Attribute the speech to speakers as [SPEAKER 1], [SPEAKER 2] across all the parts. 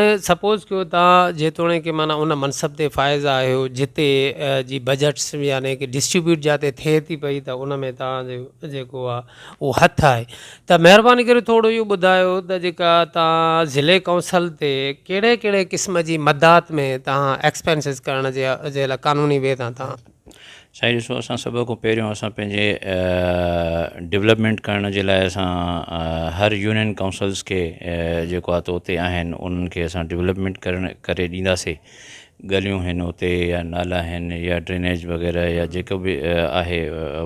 [SPEAKER 1] هاڻي سپوز ڪيو توهان جيتوڻيڪ معنيٰ ان منصب تي فائز آهيو جتي جي بجيٽس يعني ڪي ڊسٽريبيوٽ جاتي ٿئي ٿي پئي ته ان ۾ توهان جو جيڪو آهي اهو هٿ آهي ته مهرباني ڪري ٿورو اهو ٻڌايو ته جيڪا توهان ضلعي ڪائونسل تي ڪهڙي ڪهڙي قسم جي مدات ۾ توهان ايڪسپينسز ڪرڻ جي جي لاء قانوني وي تان توهان
[SPEAKER 2] سائين ڏسو اسان سڀ کان پهريون اسان پنهنجي ڊولپمينٽ ڪرڻ جي لاء اسان هر يونين ڪائونسلز کي جيڪو آهي ته اتي آهن انهن کي اسان ڊولپمينٽ ڪرڻ ڪري ڏينداسي ڳليون آهن اتي يا نالا آهن يا ڊرينيج وغيره يا جيڪو به آهي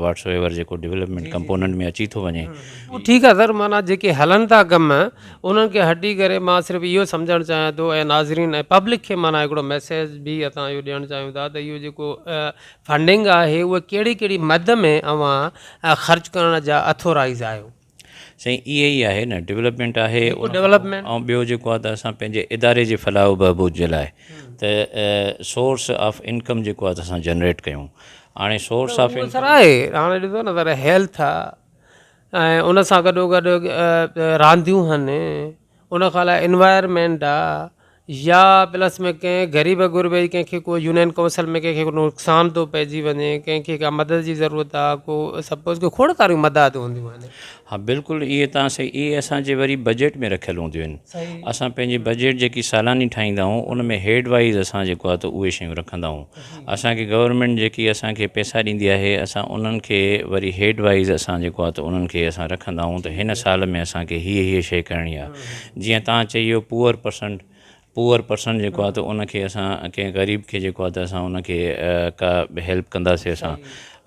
[SPEAKER 2] واٽس ايور جيڪو ڊولپمينٽ ڪمپوننٽ ۾ اچي ٿو وڃي.
[SPEAKER 1] اهو ٺيڪ آهي سر معنيٰ جيڪي هلن ٿا ڪم انهن کي هٽي ڪري مان صرف اهو سمجهڻ چاهيان ٿو ۽ ناظرين ۽ پبلڪ کي معنيٰ هڪڙو ميسيج به اسان اهو ڏيڻ چاهيون ٿا ته اهو جيڪو فنڊنگ آهي اهو ڪهڙي ڪهڙي مد ۾ اوهان خرچ ڪرڻ جا اٿورائيز آهيو.
[SPEAKER 2] سائين اهي ئي آهي نه ڊولپمينٽ آهي ۽ ٻيو جيڪو آهي ته اسان پنهنجي اداري جي فلاح و بهبود جي لاء ته سورس آف انڪم جيڪو آهي ته اسان جنريٽ ڪيون هاڻي سورس آف انڪم
[SPEAKER 1] سر آهي هاڻي ڏسو نه سر هيلٿ آهي ۽ ان سان گڏو گڏ رانديون هن ان کان علاوه انوائرمينٽ آ يا پلس ۾ ڪنهن غريب غربي جي ڪنهن کي ڪو يونين ڪائونسل ۾ ڪنهن کي ڪو نقصان ٿو پئجي وڃي ڪنهن کي ڪا مدد جي ضرورت آ ڪو سپوز ڪو کوڙ ساريون مدد هونديون آهن.
[SPEAKER 2] ها بلڪل اهي تان صحيح اهي اسان جي وري بجيٽ ۾ رکيل هونديون آهن اسان پنهنجي بجيٽ جيڪي سالاني ٺاهيندا آهيون ان ۾ هيڊ وائيز اسان جيڪو آهي ته اهي شيون رکندا آهيون اسان کي گورنمينٽ جيڪي اسان کي پئسا ڏيندي آهي اسان انهن کي وري هيڊ وائيز اسان جيڪو آهي ته انهن کي اسان رکندا آهيون ته هن سال ۾ اسان کي هيء هيء شيء ڪرڻي آهي جيئن توهان چئي ويو پوئر پرسن پوئر پرسن جيڪو آهي ته ان کي اسان ڪنهن غريب کي جيڪو آهي ته اسان ان کي ڪا هيلپ ڪنداسي اسان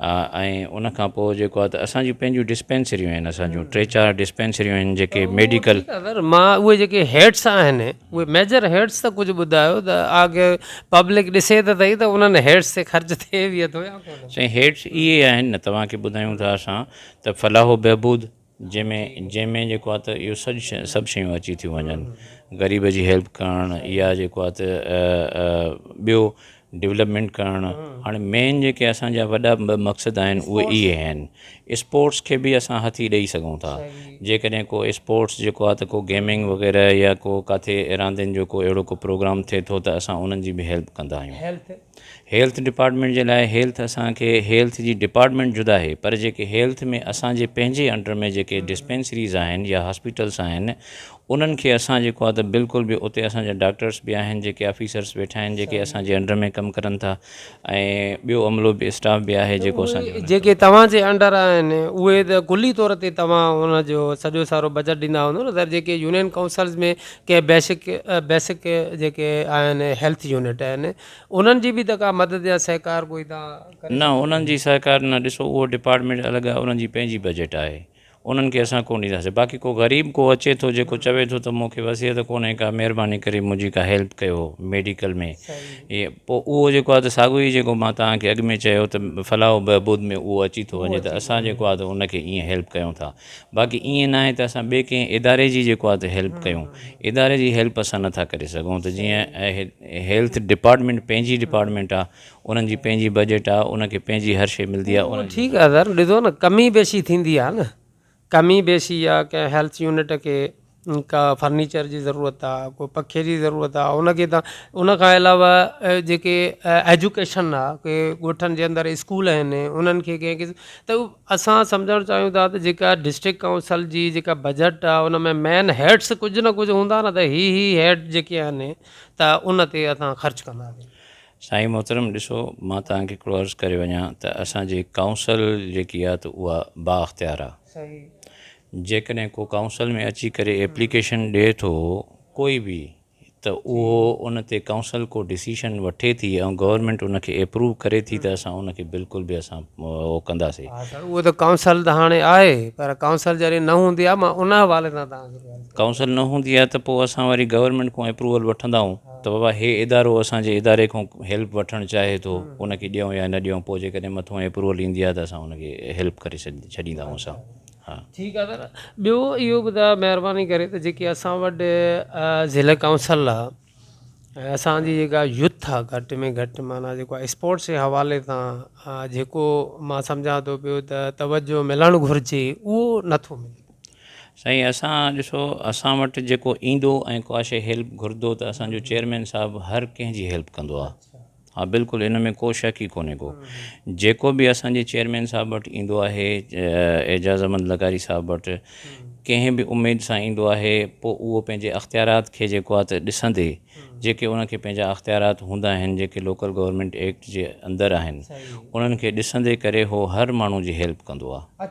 [SPEAKER 2] ۽ ان کان پوء جيڪو آهي ته اسان جون پنهنجون ڊسپينسريون آهن اسان جون ٽي چار ڊسپينسريون آهن جيڪي ميڊيڪل
[SPEAKER 1] سر مان اهي جيڪي هيڊس آهن اهي ميجر هيڊس ته ڪجهه ٻڌايو ته آگي پبلڪ ڏسي ته سهي ته انهن هيڊس تي خرچ ٿئي به ٿو يا ڪونه.
[SPEAKER 2] سائين هيڊس اهي آهن نه توهان کي ٻڌايون ٿا اسان ته فلاح و بهبود جنهن ۾ جنهن ۾ جيڪو آهي ته اهو سڄ سڀ شيون اچي ٿيون وڃن غريب جي هيلپ ڪرڻ يا جيڪو آهي ته ٻيو ڊولپمينٽ ڪرڻ هاڻي مين جيڪي اسان جا وڏا ٻه مقصد آهن اهي اهي آهن اسپورٽس کي به اسان هٿي ڏئي سگهون ٿا جيڪڏهن ڪو اسپورٽس جيڪو آهي ته ڪو گيمنگ وغيره يا ڪو ڪاٿي راندين جو ڪو اهڙو ڪو پروگرام ٿئي ٿو ته اسان انهن جي به هيلپ ڪندا آهيون هيلٿ ڊپارٽمينٽ جي لاء هيلٿ اسان کي هيلٿ جي ڊپارٽمينٽ جدا آهي پر جيڪي هيلٿ ۾ اسان جي پنهنجي انڊر ۾ جيڪي ڊسپينسريز آهن يا هاسپيٽلس آهن انهن کي اسان جيڪو آهي ته بلڪل به اتي اسان جا ڊاڪٽرس به آهن جيڪي آفيسرس ويٺا آهن جيڪي اسان جي انڊر ۾ ڪم ڪرن ٿا ۽ ٻيو عملو به اسٽاف به آهي جيڪو اسان جي
[SPEAKER 1] جيڪي توهان جي انڊر آهن اهي ته ڪلي طور تي توهان ان جو سڄو سارو بجٽ ڏيندا هوندو نه سر جيڪي يونين ڪائونسلز ۾ ڪي بيسڪ بيسڪ جيڪي آهن هيلٿ يونٽ آهن انهن جي به ته ڪا مدد يا سهڪار ڪوئي توهان
[SPEAKER 2] ڪري نه انهن جي سهڪار نه ڏسو اهو ڊپارٽمينٽ الڳ آهي انهن جي پنهنجي بجيٽ آهي انهن کي اسان ڪونه ڏينداسين باقي ڪو غريب ڪو اچي ٿو جيڪو چوي ٿو ته مون کي وصيت ڪونهي ڪا مهرباني ڪري منهنجي ڪا هيلپ ڪيو ميڊيڪل ۾ پوء اهو جيڪو آهي ته ساڳيو ئي جيڪو مان توهان کي اڳ ۾ چيو ته فلاح و بهبود ۾ اهو اچي ٿو وڃي ته اسان جيڪو آهي ته ان کي ائين هيلپ ڪيون ٿا باقي ائين ناهي ته اسان ٻئي ڪنهن اداري جي جيڪو آهي ته هيلپ ڪيون اداري جي هيلپ اسان نٿا ڪري سگهون ته جيئن هيلٿ ڊپارٽمينٽ پنهنجي ڊپارٽمينٽ آهي انهن جي پنهنجي بجيٽ آهي ان کي پنهنجي هر شي ملدي آهي انهن
[SPEAKER 1] ٺيڪ آهي سر ڏسو نه ڪمي بيشي ٿيندي آهي نه ڪمي بيشي آهي ڪنهن هيلٿ يونٽ کي ڪا فرنيچر جي ضرورت آ ڪو پکي جي ضرورت آ ان کي ته ان کان علاوه جيڪي ايجوڪيشن آ ڪي ڳوٺن جي اندر اسڪول آهن انهن کي ڪنهن قسم ته اسان سمجهڻ چاهيون ٿا ته جيڪا ڊسٽرڪٽ ڪائونسل جي جيڪا بجيٽ آ ان ۾ مين هيڊس ڪجهه نه ڪجهه هوندا نه ته هي هي هيڊ جيڪي آهن ته ان تي اسان خرچ ڪنداسين.
[SPEAKER 2] سائين محترم ڏسو مان توهان کي هڪڙو عرض ڪري وڃان ته اسان جي ڪائونسل جيڪي آ ته اها بااختيار آ جيڪڏهن ڪو ڪائونسل ۾ اچي ڪري ايپليڪيشن ڏئي ٿو ڪوئي به ته اهو ان تي ڪائونسل ڪو ڊسيشن وٺي ٿي ۽ گورنمينٽ ان کي ايپروو ڪري ٿي ته اسان ان کي بلڪل به اسان اهو ڪنداسي.
[SPEAKER 1] ها سر اهو ته ڪائونسل ته هاڻي آهي پر ڪائونسل جڏهن نه هوندي آهي مان ان حوالي سان توهان کي ڳالهه ڪئي.
[SPEAKER 2] ڪائونسل نه هوندي آهي ته پوء اسان وري گورنمينٽ کان ايپروول وٺندا آهيون ته بابا هي ادارو اسان جي اداري کان هيلپ وٺڻ چاهي ٿو ان کي ڏيون يا نه ڏيون پوء جيڪڏهن مٿون ايپروول ايندي آهي ته اسان ان کي هيلپ ڪري ڇڏيندا آهيون اسان.
[SPEAKER 1] ها. ٺيڪ آ سر ٻيو اهو ٻڌايو مهرباني ڪري ته جيڪي اسان وٽ ضلع ڪائونسل آ ۽ اسان جي جيڪا يوٿ آ گهٽ ۾ گهٽ معنيٰ جيڪو آ اسپورٽس جي حوالي سان جيڪو مان سمجهان ٿو پيو ته توجه ملڻ گهرجي اهو نٿو ملي.
[SPEAKER 2] سائين اسان ڏسو اسان وٽ جيڪو ايندو ۽ ڪا شيء هيلپ گهرندو ته اسان جو چيئرمين صاحب هر ڪنهن جي هيلپ ڪندو آهي. ها بلڪل ان ۾ ڪو شڪ ئي ڪونهي ڪو. جيڪو به اسان جي چيئرمين صاحب وٽ ايندو آهي اعجاز احمد لغاري صاحب وٽ ڪنهن به اميد سان ايندو آهي پوء اهو پنهنجي اختيارات کي جيڪو آهي ته ڏسندي جيڪي ان کي پنهنجا اختيارات هوندا آهن جيڪي لوڪل گورنمينٽ ايڪٽ جي اندر آهن انهن کي ڏسندي ڪري هو هر ماڻهو جي هيلپ ڪندو آهي.